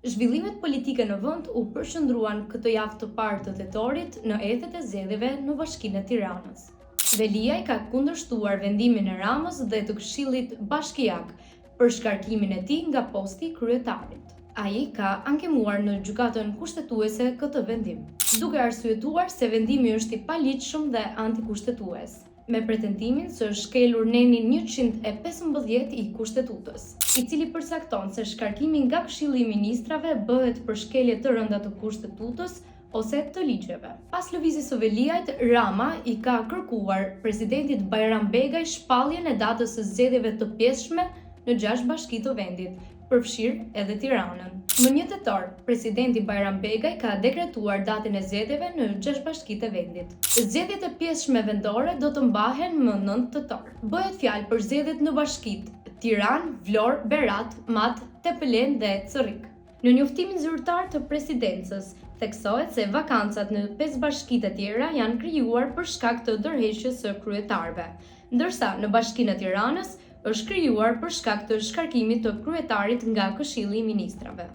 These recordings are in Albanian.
Zhvillimet politike në vend u përqendruan këtë javë të parë të tetorit në ethet e zgjedhjeve në Bashkinë e Tiranës. Veliaj ka kundërshtuar vendimin e Ramës dhe të Këshillit Bashkiak për shkarkimin e tij nga posti i kryetarit. Ai ka ankimuar në Gjykatën Kushtetuese këtë vendim, duke arsyetuar se vendimi është i paligjshëm dhe antikushtetues. me pretendimin se është shkelur neni 115 i Kushtetutës, i cili përcakton se shkarkimi nga Këshilli i Ministrave bëhet për shkelje të rënda të Kushtetutës ose të ligjeve. Pas lëvizjes së Veliajt, Rama i ka kërkuar presidentit Bajram Begaj shpalljen e datës së zgjedhjeve të pjesshme në gjashtë bashki të vendit, përfshirë edhe Tiranën. Më një tetor, presidenti Bajram Begaj ka dekretuar datën e zgjedhjeve në gjashtë bashkitë e vendit. Zgjedhjet e pjesshme vendore do të mbahen më nëntë tetor. Bëhet fjalë për zgjedhjet në bashkitë Tiranë, Vlorë, Berat, Mat, Tepelenë dhe Cërrik. Në njoftimin zyrtar të Presidencës, theksohet se vakancat në pesë bashkitë e tjera janë krijuar për shkak të dorëheqjes së kryetarëve, ndërsa në Bashkinë e Tiranës është krijuar për shkak të shkarkimit të kryetarit nga Këshilli i Ministrave.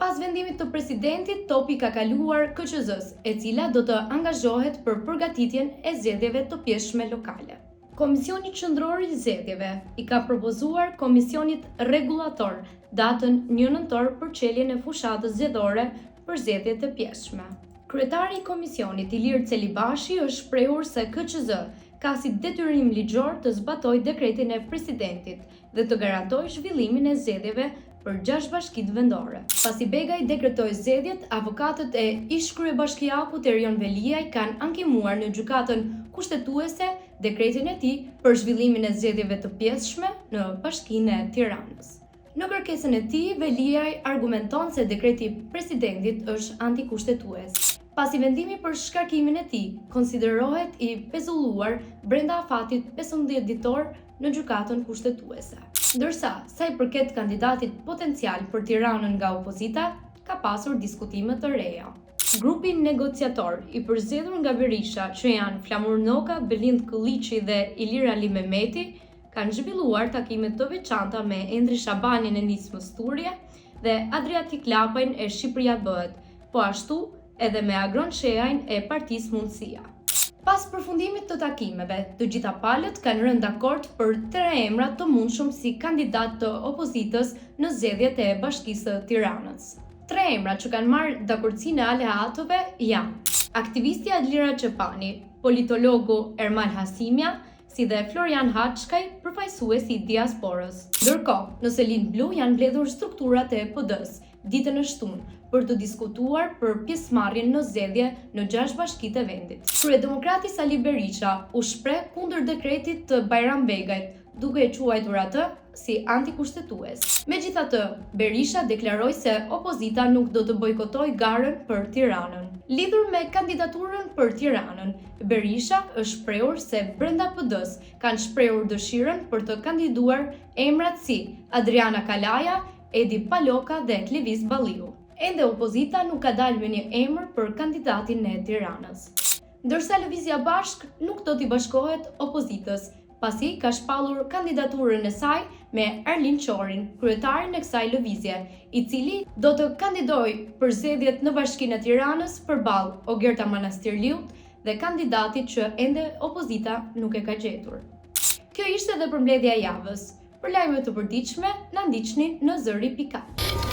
Pas vendimit të presidentit, topi i ka kaluar KQZ-së, e cila do të angazhohet për përgatitjen e zgjedhjeve të pjesshme lokale. Komisioni Qendror i Zgjedhjeve i ka propozuar Komisionit Rregullator datën një nëntor për çeljen e fushatës zgjedhore për zgjedhjet e pjesshme. Kryetari i Komisionit, Ilir Celibashi është shprehur se KQZ ka si detyrim ligjor të zbatojë dekretin e presidentit dhe të garantojë zhvillimin e zgjedhjeve për gjashtë bashkitë vendore. Pasi Begaj dekretoi zgjedhjet, avokatët e ish-kryebashkiakut Erion Veliaj kanë ankimuar në Gjykatën Kushtetuese dekretin e tij për zhvillimin e zgjedhjeve të pjesshme në Bashkinë e Tiranës. Në kërkesën e tij, Veliaj argumenton se dekreti i presidentit është antikushtetues, pasi vendimi për shkarkimin e tij konsiderohet i pezulluar brenda afatit 15 ditor në Gjykatën Kushtetuese. Ndërsa, sa i përket kandidatit potencial për Tiranën nga opozita, ka pasur diskutime të reja. Grupi negociator i përzgjedhur nga Berisha, që janë Flamur Noka, Belind Këlliçi dhe Ilir Alimehmeti, kanë zhvilluar takime të veçanta me Endri Shabanin e Nismës Thurje dhe Adriatik Lapajn e Shqipëria Bëhet, po ashtu edhe me Agron Shehajn e Partisë Mundësia. Pas përfundimit të takimeve, të gjitha palët kanë rënë dakord për tre emra të mundshëm si kandidatë të opozitës në zgjedhjet e Bashkisë së Tiranës. Tre emrat që kanë marrë dakordësinë e aleatëve janë, aktivisti Adlir Rexhepani, politologu Ermal Hasimja si dhe Florian Haçkaj, përfaqësues i diasporës. Ndërkohë, në selinë blu janë mbledhur strukturat e PD-së, ditën e shtunë, për të diskutuar për pjesëmarrjen në zgjedhje në gjashtë bashkitë e vendit. Kryedemokrati Sali Berisha u shpreh kundër dekretit të Bajram Begajt, duke e quajtur atë si antikushtetues. Megjithatë, Berisha deklaroi se opozita nuk do të bojkotojë garën për Tiranën. Lidhur me kandidaturën për Tiranën, Berisha është shprehur se brenda PD-së kanë shprehur dëshirën për të kandiduar emrat si Adriana Kalaja, Edi Paloka dhe Klevis Balliu. Ende opozita nuk ka dalë me një emër për kandidatin e Tiranës. Ndërsa Lëvizja Bashkë nuk do t'i bashkohet opozitës, pasi ka shpallur kandidaturën e saj me Arlind Qorin, kryetarin e kësaj lëvizje, i cili do të kandidojë për zgjedhjet në Bashkinë e Tiranës përballë Ogerta Manastirliut dhe kandidatit që ende opozita nuk e ka gjetur. Kjo ishte dhe përmbledhja e javës. Për lajme të përditshme, na ndiqni në zëri pikë al.